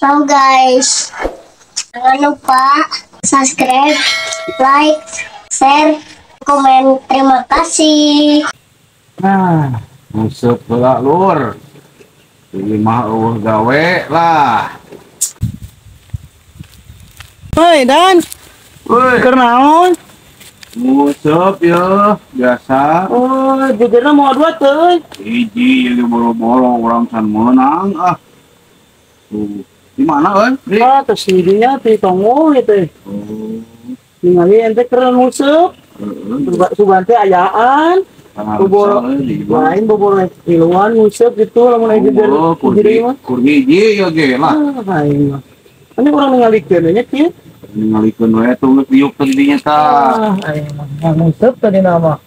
Halo guys, jangan lupa subscribe, like, share, komen. Terima kasih. Nah, nguseup heula lur. Ini mah euweuh gawe lah. Hei Dan, Woi, keur naon? Nguseup ya, biasa. Oh, jegerna mau dua teuy. Hiji ieu boro-boro urang can meunang ah. Tuh, di mana euy? Di. Ah, terus dinya ti tonggo ieu teh. Oh, Ningali ente keur nguseup, heeh. Sugan teh ayaan. Boboro lain boboro tiluan nguseup gitu lamun aya jeger. Oh, kur jeger mah. kur hiji ya ge lah. Ah, aing mah. Ini urang ningalikeun nya kieu. Ningalikeun we tuh geus diuk teh dinya tah. Ah, aing mah nguseup tadi nama.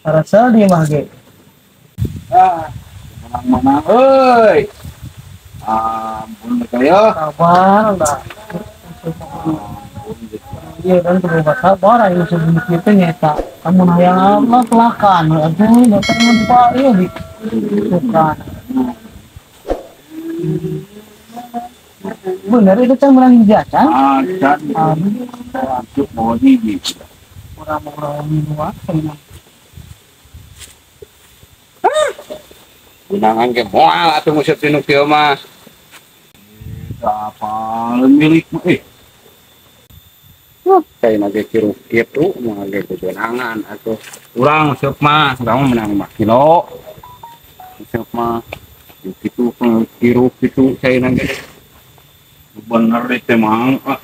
Arasa di mah ge. Ah, menang-menang euy. Ampun mereka ya. Sabar lah. Iya kan kudu sabar aing sebelum kieu nyaeta. Kamu hayang mah kelakan atuh datang mun pak ieu di bukan. Bener itu can menang hiji acan? Acan. Aduh, mau hiji. Urang-urang minum wae. Undangan ke moal atuh nguseup tinu kieu mah. Apa milik mah eh. Kayak nage kiru kitu mah ge kebenangan atuh. Urang nguseup mah, urang mah menang 5 kilo. Nguseup mah kitu kiru kitu saya nage. Bener deh teh mang. Ah,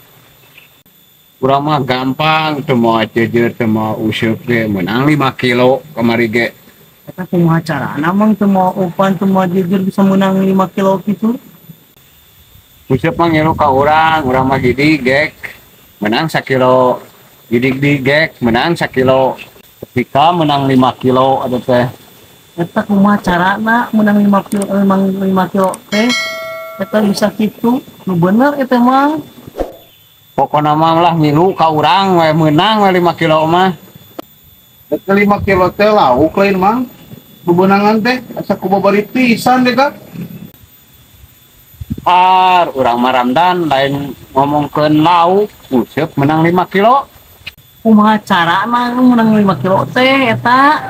Urang mah gampang teu moal jejer teu moal useup ge menang 5 kilo kamari ge. Eta kumaha carana mang teu moal umpan teu moal jejer bisa menang 5 kilo kitu? Useup mah ngilu ka urang, urang mah gidig gek. Menang 1 kilo, gidig di gek, menang 1 kilo. Ketika menang 5 kilo ada teh. Eta kumaha carana menang 5 kilo, emang 5 kilo teh? Eta bisa kitu, nu bener eta mah. Pokona mah lah ngilu ka urang we menang we 5 kilo mah. Eta 5 kilo teh lauk lain mang. Bebenangan teh asa ku babari pisan deh kak. Har urang mah Ramdan lain ngomongkeun lauk, nguseup menang 5 kilo. Kumaha carana menang 5 kilo teh eta?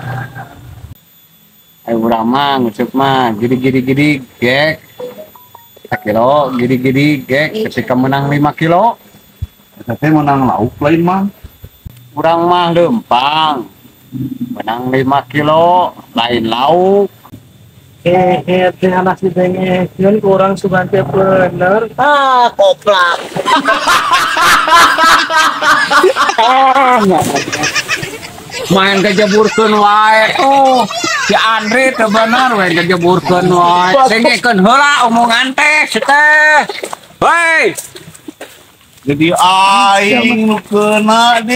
Ayo urang mah nguseup mah gidi-gidi-gidi gek. 1 kilo gidi-gidi gek ketika menang 5 kilo. Eta teh menang lauk lain mang. Urang mah lempang. Menang 5 kilo lain lauk. Teh anak si denge, yun kurang sugan teh bener. Ah, koplak. Main kejeburkeun wae tuh. Si Andre teh bener we kejeburkeun wae. Dengekeun heula omongan teh si teh. Hei. Jadi aing nu keuna di.